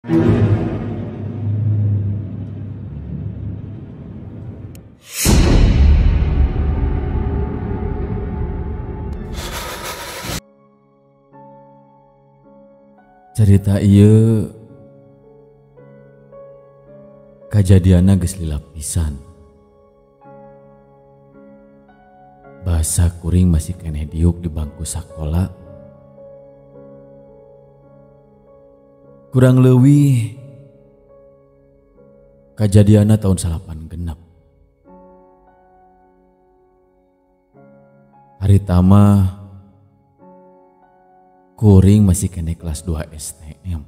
Cerita ieu kajadianna geus lila pisan. Basa kuring masih keneh diuk di bangku sakola. Kurang leuwih kajadianna tahun 96. Harita mah kuring masih keneh kelas 2 STM.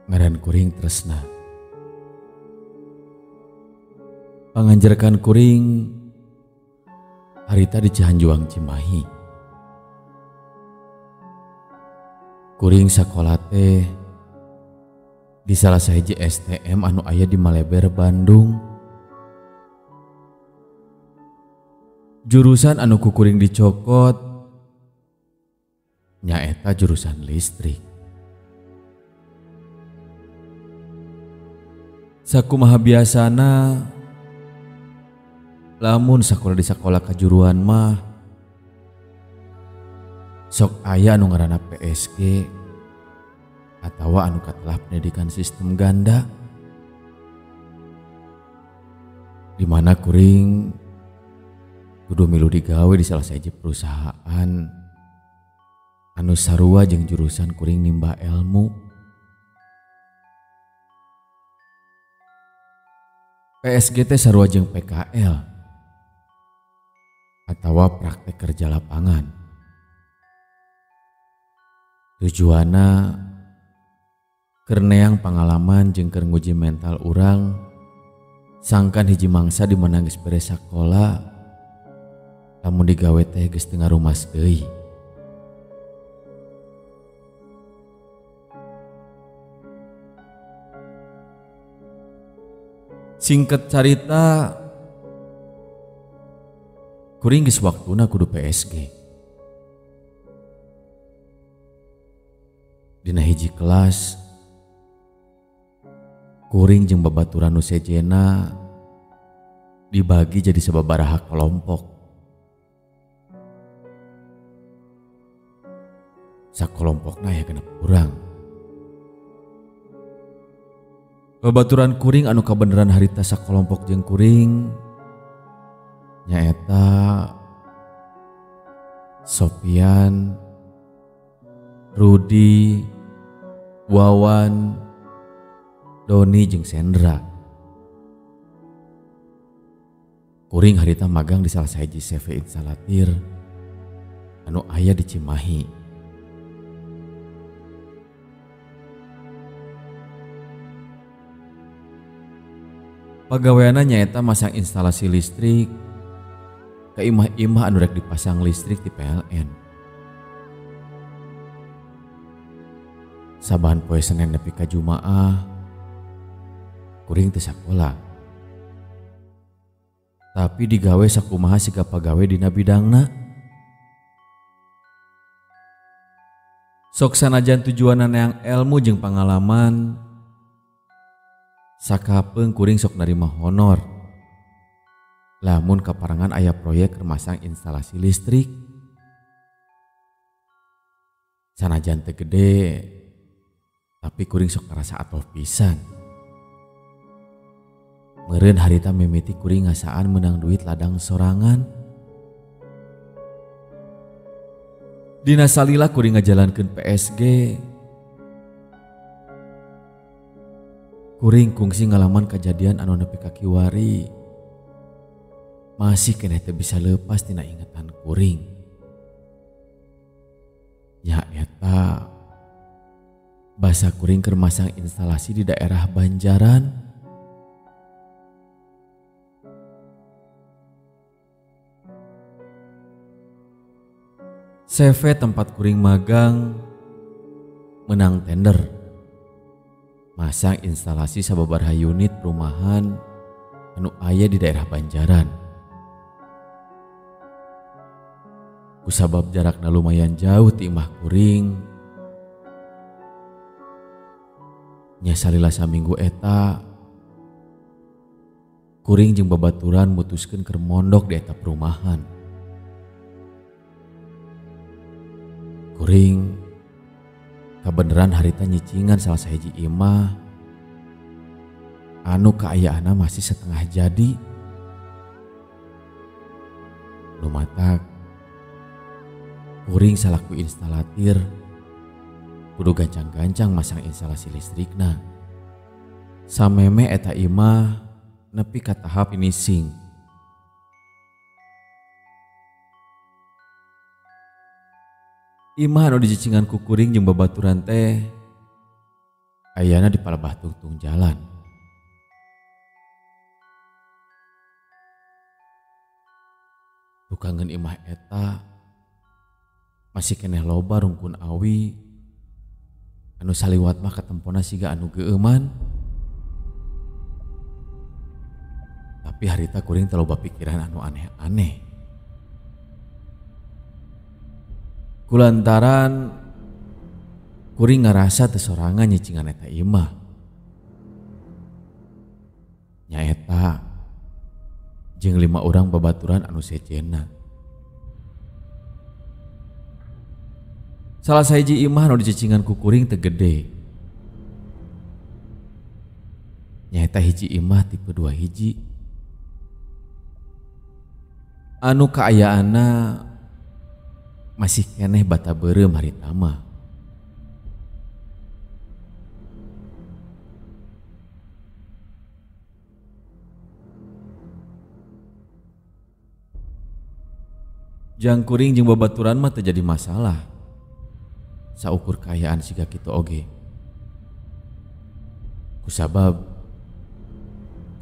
Ngaran kuring Tresna. Panganjerkan kuring harita di Cihanjuang Cimahi. Kuring sakola teh di salah sahiji STM anu aya di Maleber, Bandung. Jurusan anu ku kuring dicokot nyaeta jurusan listrik. Sakumaha biasana lamun sakola di sakola kajuruan mah sok aya anu ngaranna PSG atawa anu katelah pendidikan sistem ganda, di mana kuring kudu milu digawe di salah sahiji perusahaan anu sarua jeung jurusan kuring nimba ilmu. PSG teh sarua jeung PKL atawa praktek kerja lapangan. Tujuanna keur neang pangalaman jeung keur nguji mental urang sangkan hiji mangsa di mana geus beres sakola lamun digawe teh geus teu ngarumas deui. Singkat carita, kuring geus waktuna kudu PSG. Dina hiji kelas, kuring jeung babaturan nu sejena dibagi jadi sababaraha kelompok. Sakolompokna ya genep urang. Babaturan kuring anu kabeneran harita sakolompok jeung kuring nyaeta Sopian, Rudi, Wawan, Doni jeung Sendra. Kuring harita magang di salah sahiji CV instalatir anu aya di Cimahi. Pagaweanna nyaeta masang instalasi listrik ke imah-imah anu rek dipasang listrik di PLN. Saban poe Senin nepi ka Jumaah kuring teu sakola. Tapi digawe sakumaha siga pagawe dina bidangna. Sok sanajan tujuanna neang elmu jeung pangalaman, sakapeung kuring sok narima honor lamun kaparangan aya proyek masang instalasi listrik. Sanajan teu gede tapi kuring sok ngarasa atoh pisan. Meureun harita mimiti kuring ngasaan menang duit ladang sorangan. Dina salila kuring ngajalankeun PSG, kuring kungsi ngalaman kejadian anu nepi ka kiwari masih keneh teu bisa leupas tina ingetan kuring. Nyaeta basa kuring keur masang instalasi di daerah Banjaran. CV tempat kuring magang menang tender masang instalasi sababaraha unit perumahan anu aya di daerah Banjaran. Kusabab jarakna lumayan jauh ti imah kuring, Nya salila saminggu eta kuring jeung babaturan mutuskeun keur mondok di eta perumahan. Kuring kabeneran harita nyicingan salah sahiji imah anu kaayaanna masih setengah jadi. Nu matak kuring salaku instalatir kudu gancang-gancang masang instalasi listrikna. Sameme eta imah nepi ka tahap finishing. Imah anu dijicingan ku kuring jeung babaturan teh ayana di palebah tungtung jalan. Tukangeun imah eta masih keneh loba rungkun awi anu saliwat mah katempona siga anu geueuman. Tapi harita kuring teu loba pikiran anu aneh-aneh. Kulantaran kuring ngarasa teu sorangan nyicingan eta imah. Nyaeta jeung 5 urang babaturan anu sejenna. Salah sahiji imah anu dicicingan ku kuring teu gede. Nyaeta hiji imah tipe 2 hiji. Anu kaayaanna masih keneh bata beureum harita mah. Jang kuring jeung babaturan mah teu jadi masalah. Saukur kaayaan siga kitu oge. Kusabab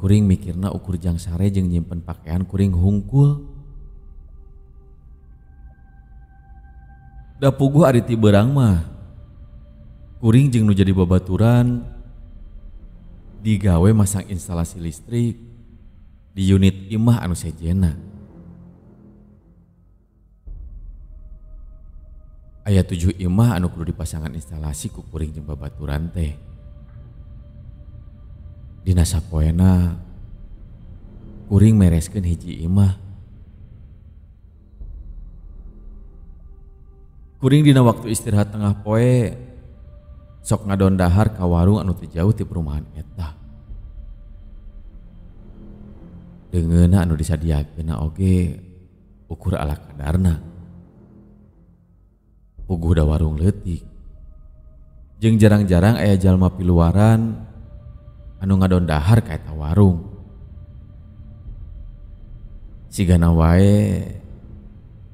kuring mikirna ukur jang sare jeung nyimpen pakaian kuring hungkul. Da puguh ari ti beurang mah kuring jeung nu jadi babaturan digawe masang instalasi listrik di unit imah anu sejenna. Aya 7 imah anu kudu dipasangan instalasi ku kuring jeung babaturan teh. Dina sapoena kuring mereskeun hiji imah. Kuring dina waktu istirahat tengah poe sok ngadon dahar ka warung anu teu jauh ti perumahan eta. Deungeunna anu disadiakeunna oge ukur ala kadarna. Puguh da warung leutik. Jeung jarang-jarang aya jalma piluaran anu ngadon dahar ka eta warung. Sigana wae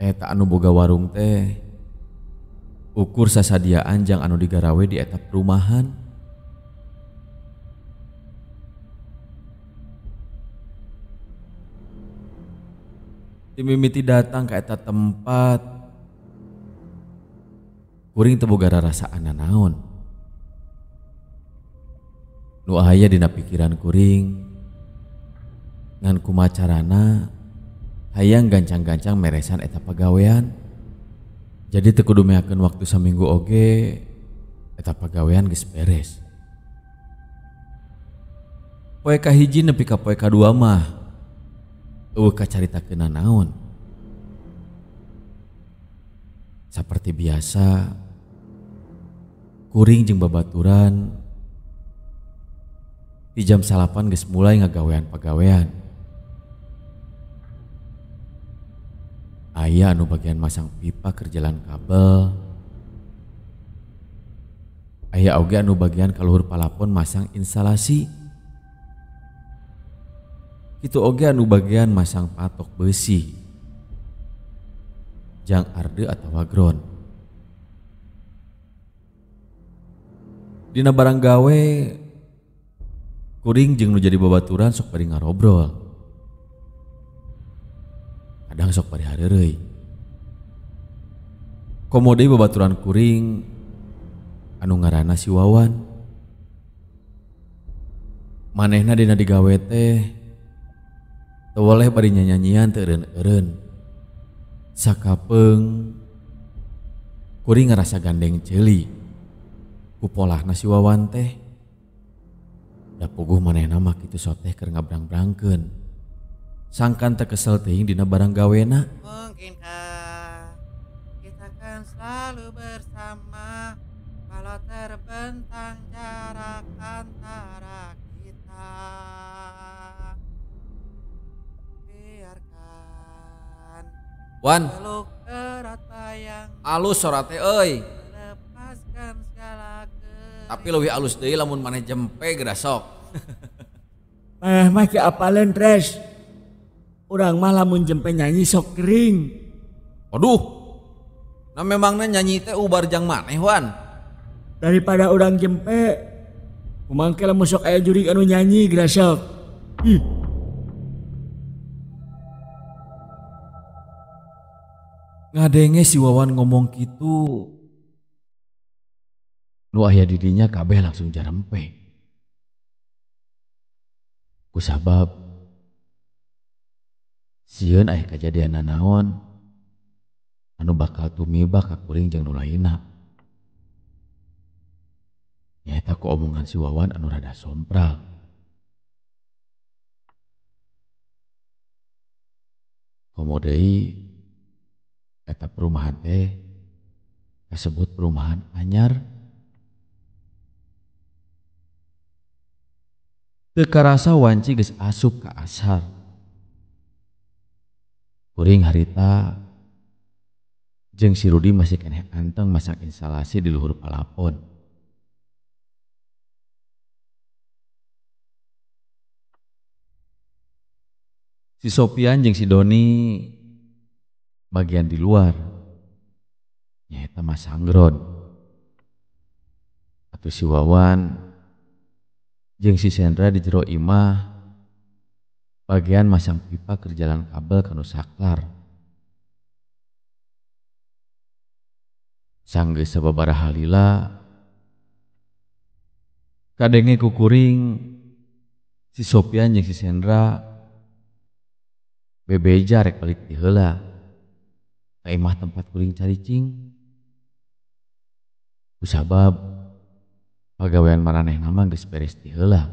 eta anu boga warung teh ukur sasadiaan jang anu digarawe di eta perumahan. Timimiti datang ka eta tempat kuring teu boga rarasaan nanaon. Nu aya dina pikiran kuring ngan kumacarana hayang gancang-gancang meresan eta pagawean. Jadi teu kudu meakeun waktu saminggu oge eta pagawean geus beres. Poe kahiji nepi ka poe kadua mah eueuh kacaritakeun nanaon. Saperti biasa kuring jeung babaturan di jam 9 geus mulai ngagawean pagawean. Aya anu bagian masang pipa keur jalan kabel. Aya oge anu bagian kaluhur palapon masang instalasi. Kitu oge anu bagian masang patok besi jang arde atawa ground. Dina barang gawe kuring jeung nu jadi babaturan sok bari ngarobrol. Kadang sok bari hareureuy. Komo deui babaturan kuring anu ngaranna si Wawan. Manehna dina digawe teh teu weleh bari nyanyian teu eureun-eureun. Sakapeung kuring ngarasa gandeng ceuli ku polahna si Wawan teh. Da puguh manehna mah kitu soteh keur ngabrang-brangkeun. Sangkan teu kesel teuing dina barang gawena. Mungkinkah kita kan selalu bersama walau terbentang jarak antara kita. Biarkan Wan, peluk erat bayang alus sora teh euy. Lepaskan segala Tapi leuwih alus deui lamun maneh jempe geura sok. Maneh mah ge apaleun Res. Urang mah lamun jempe nyanyi sok kering. Waduh. Nah memangna nyanyi teh ubar jang maneh Wan. Daripada urang jempe, kumangke lamun sok aya jurig anu nyanyi geura sok. Ih. Ngadenge si Wawan ngomong kitu, nu aya di dinya kabeh langsung jarempe. Kusabab sieun aya kajadian nanaon anu bakal tumiba ka kuring jeung nu lainna. Nyaeta ku omongan si Wawan anu rada sompral. Komo deui eta perumahan teh kasebut perumahan anyar. Teu karasa wanci geus asup ka asar. Kuring harita jeung si Rudi masih keneh anteng masang instalasi di luhur palapon. Si Sopian jeung si Doni bagian di luar nyaeta masang ground. Atuh si Wawan jeung si Sendra di jero imah bagian masang pipa keur jalan kabel kanu saklar. Sanggeus sababaraha lila kadenge ku kuring si Sopian jeung si Sendra bebeja rek balik ti heula ka imah tempat kuring caricing. Kusabab pagawean maranehna mah geus beres ti heula.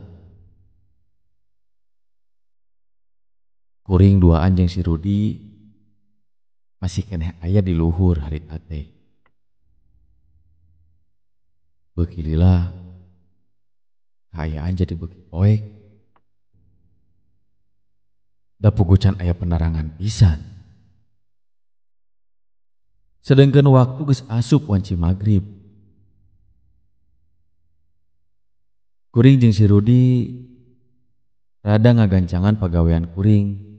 Kuring duaan jeung si Rudi masih keneh aya di luhur harita teh. Beuki lila kaayaan jadi beuki poek. Da puguh can aya penerangan pisan. Sedengkeun waktu geus asup wanci magrib. Kuring jeung si Rudi rada ngagancangan pagawean kuring.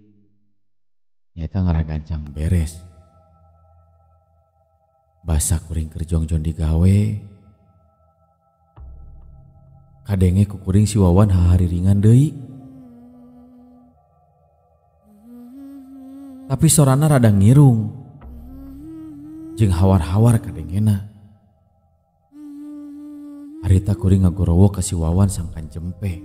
Nyaeta ngaragancang beres. Basa kuring keur jongjon digawe. Kadenge ku kuring si Wawan hahariringan deui. Tapi sorana rada ngirung jeung hawar-hawar kadengena. Harita kuring ngagorowo ka si Wawan sangkan jempe.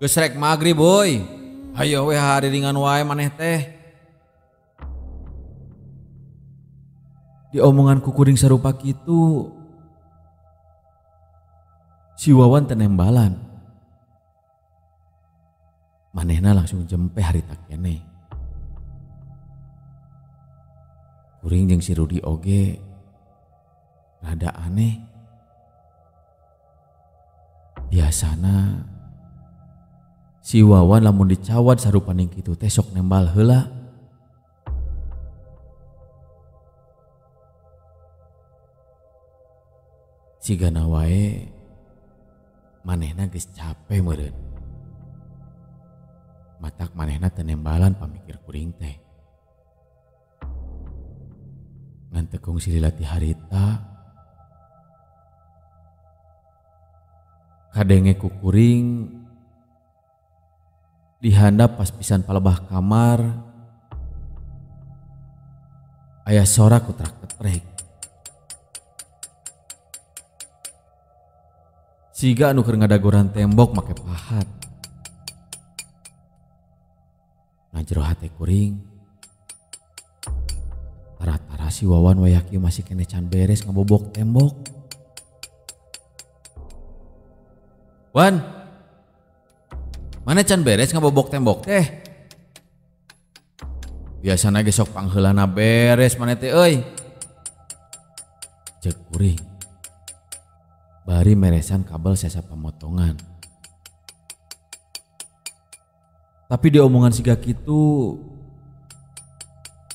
Geus rek magrib boy. Hayo we hariringan wae maneh teh. Di omongan ku kuring sarupa kitu, si Wawan teu nembalan. Manehna langsung jempe harita keneh. Kuring jeung si Rudi oge rada aneh. Biasana si Wawan lamun dicawat sarupaning kitu teh sok nembal heula. Sigana wae manehna geus cape meureun. Matak manehna teu nembalan pamikir kuring teh. Ngan tekung silila ti harita kadenge ku kuring dihandap pas pisan palebah kamar aya sora kutrak-ketrek. Siga anu keur ngadagoran tembok make pahat. Najero hate kuring tara-tara si Wawan wayah kieu masih keneh can beres ngabobok tembok. Wan, mana can beres ngabobok tembok teh? Biasana ge sok pangheulana beres maneh teh euy. Cek kuring. Bari meresan kabel sesa pamotongan. Tapi di omongan siga kitu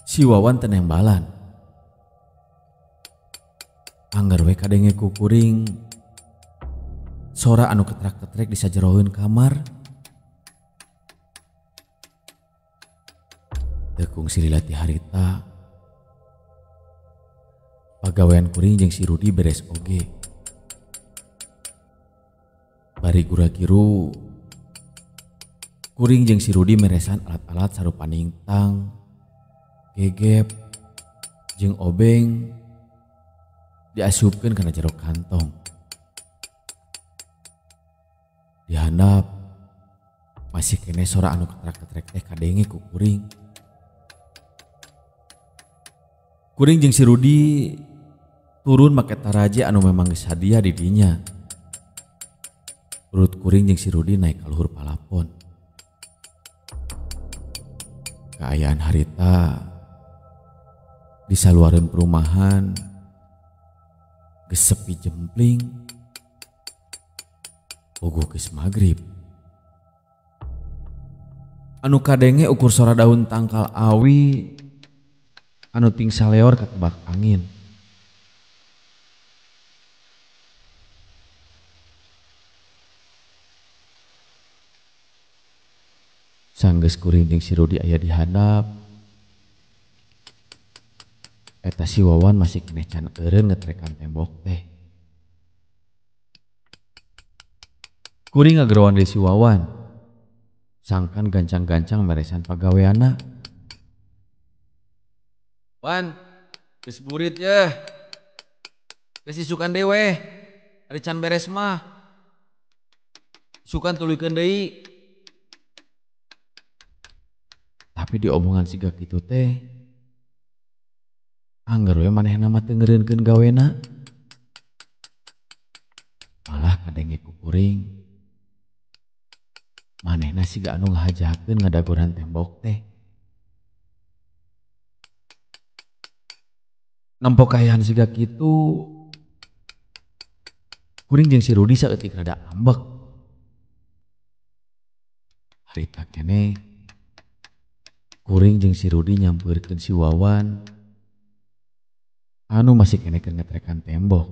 si Wawan teu nembalan. Angger we kadenge ku kuring sora anu ketrak-ketrek di sajeroeun kamar. Teu kungsi lila ti harita pagawean kuring jeung si Rudi beres oge. Bari gura-giru kuring jeung si Rudi meresan alat-alat sarupaning tang, gegep, jeung obeng diasupkeun kana jero kantong. Di handap masih kene sora anu ketrak-ketrek teh kadenge ku kuring. Kuring jeung si Rudi turun make taraje anu memang geus hadiah di dinya. Urut kuring jeung si Rudi naik ka luhur palapon. Kaayaan harita di saluareun perumahan geus sepi jempling. Puguh geus magrib. Anu kadenge ukur sora daun tangkal awi anu ting saleor katebak angin. Sanggeus kuring jeung si Rudi aya di handap. Eta si Wawan masih keneh can eureun ngetrekan tembok teh. Kuring ngageroan deui si Wawan. Sangkan gancang-gancang meresan pagaweana. Wan, geus burit yeuh. Geus isukan deui weh. Ari can beres mah. Isukan tuluykeun deui. Tapi di omongan siga kitu teh angger we manehna mah teu ngeureunkeun gawena. Malah kadenge ku kuring manehna siga anu ngahajakeun ngadagoran tembok teh. Nempo kaayaan siga kitu kuring jeung si Rudi saeutik rada ambek. Harita keneh kuring jeung si Rudi nyampeurkeun si Wawan anu masih keneh keur ngetrekan tembok.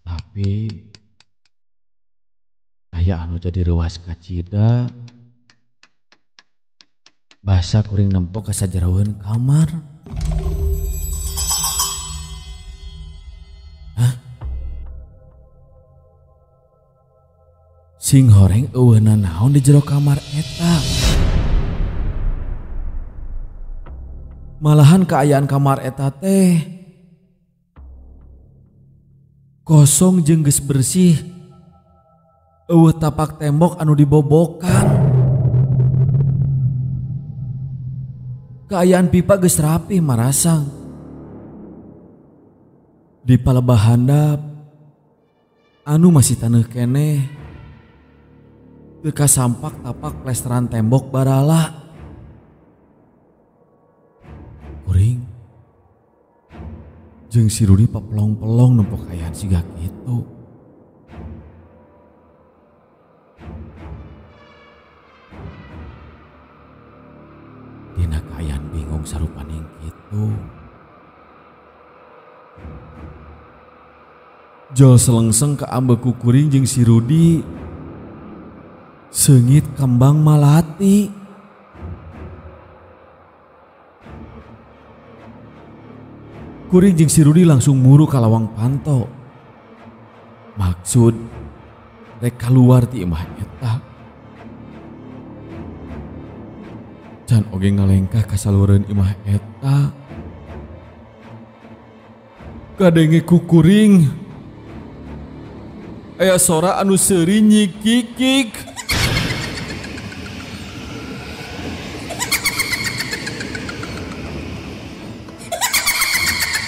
Tapi aya anu jadi reuas kacida basa kuring nempo ka sajeroeun kamar. Hah? Sing horeng eueuh nanaon di jero kamar eta. Malahan kaayaan kamar eta teh kosong jeung geus bersih. Eueuh tapak tembok anu dibobokan. Kaayaan pipa geus rapi marasang. Di palebah handap anu masih taneuh keneh teu kasampak tapak plesteran tembok barala. Kuring jeung si Rudi papelong-pelong nempo kaayaan siga kitu. Dina kaayaan bingung sarupaning kitu. Jol selengseng ka ambek ku kuring jeung si Rudi seungit kembang malati. Kuring jeung si Rudi langsung muru ka lawang panto. Maksud rek kaluar ti imah eta. Can oge ngalengkah ka saluareun imah eta. Kadenge ku kuring aya sora anu seuri nyikikik.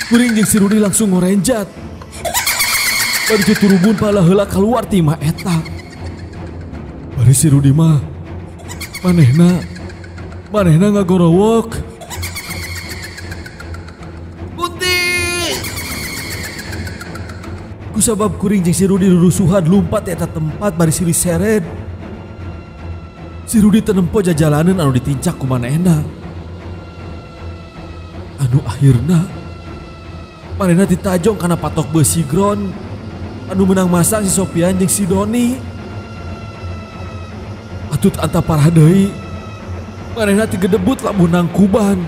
Kuring jeung si Rudi langsung ngorenjat. Bari tuturubun pala heula kaluar ti imah eta. Bari si Rudi mah manehna ngagorowok. Kunti. Kusabab kuring jeung si Rudi rurusuhan lumpat eta tempat bari silih sered. Si Rudi teu nempo jajalaneun anu ditincak ku manehna. Anu akhirna manehna ditajong kana patok beusi gron anu menang masang si Sopian jeung si Doni. Atut anta parah deui, manehna tigedebut lamun nangkuban.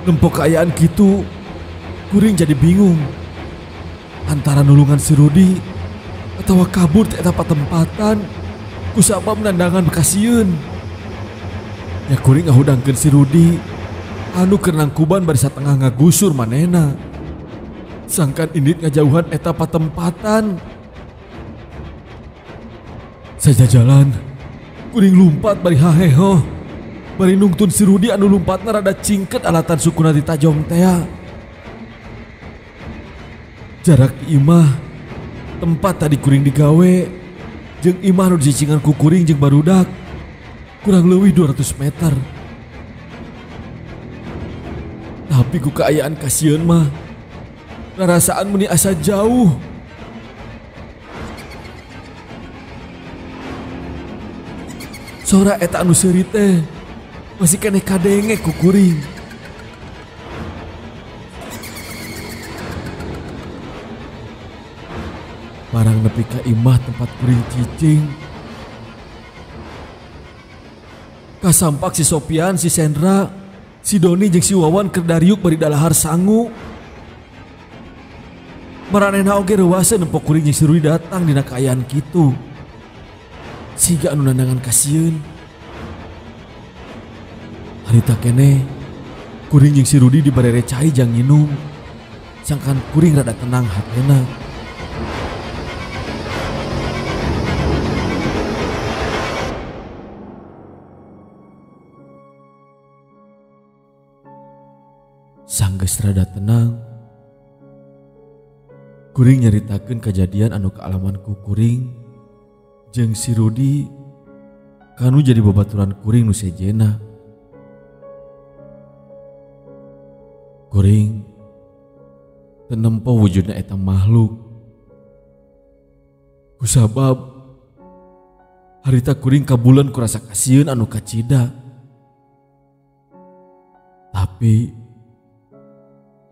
Nempo kaayaan kitu, kuring jadi bingung antara nulungan si Rudi atawa kabur ti eta patempatan kusabab nandangan kasieun. Nya kuring ngahudangkeun si Rudi anu keur nangkuban bari satengah ngagusur manehna. Sangkan indit ngajauhan eta patempatan. Sajajalan kuring lumpat bari haheho, bari nungtun si Rudi anu lumpatna rada cingket alatan sukuna ditajong tea. Jarak ti imah tempat tadi kuring digawe jeung imah nu dicingan ku kuring jeung barudak kurang leuwih 200 meter. Tapi ku kaayaan kasieun mah rarasaan meni asa jauh. Sora eta anu seuri teh masih keneh kadenge ku kuring. Barang nepi ka imah tempat kuring cicing, kasampak si Sopian, si Sendra, si Doni jeung si Wawan keur dariuk bari dalahar sangu. Maranehna oge reuwaseun nempo kuring jeung si Rudi datang dina kaayaan kitu. Siga anu nandangan kasieun. Harita keneh kuring jeung si Rudi dibarere cai jang nginum. Sangkan kuring rada tenang hatena. Sanggeus rada tenang, kuring nyaritakeun kejadian anu kaalaman ku kuring jeung si Rudi kanu jadi babaturan kuring nu sejena. Kuring teu nempo wujudna eta makhluk. Kusabab harita kuring kabulan ku rasa kasieun anu kacida. Tapi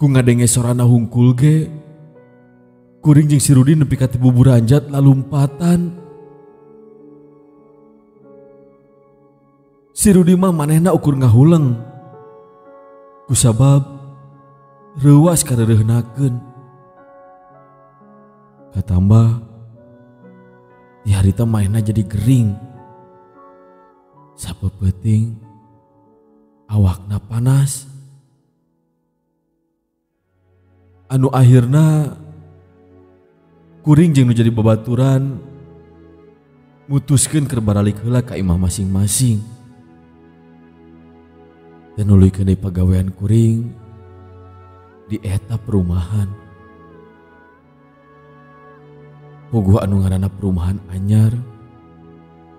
ku ngadenge sorana hungkul ge, kuring jeung si Rudi nepi ka ti buburanjat lalumpatan. Si Rudi mah manehna ukur ngahuleng kusabab reuwas kareureunahkeun. Katambah di harita manehna jadi gering. Sapeupeting awakna panas. Anu akhirna kuring jeung nu jadi babaturan mutuskeun keur baralik heula ka imah masing-masing. Dan nuluykeun deui pagawean kuring di eta perumahan. Puguh anu ngaranna perumahan anyar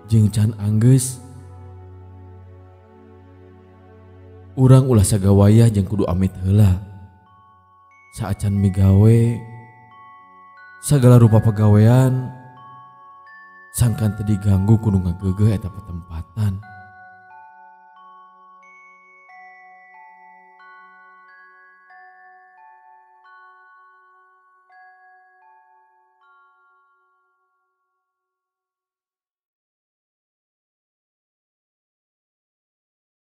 jeung can anggeus. Urang ulah sagawayah jeung kudu amit heula. Saacan migawe sagala rupa pagawean sangkan teu diganggu kudu ngageugeuh eta patempatan.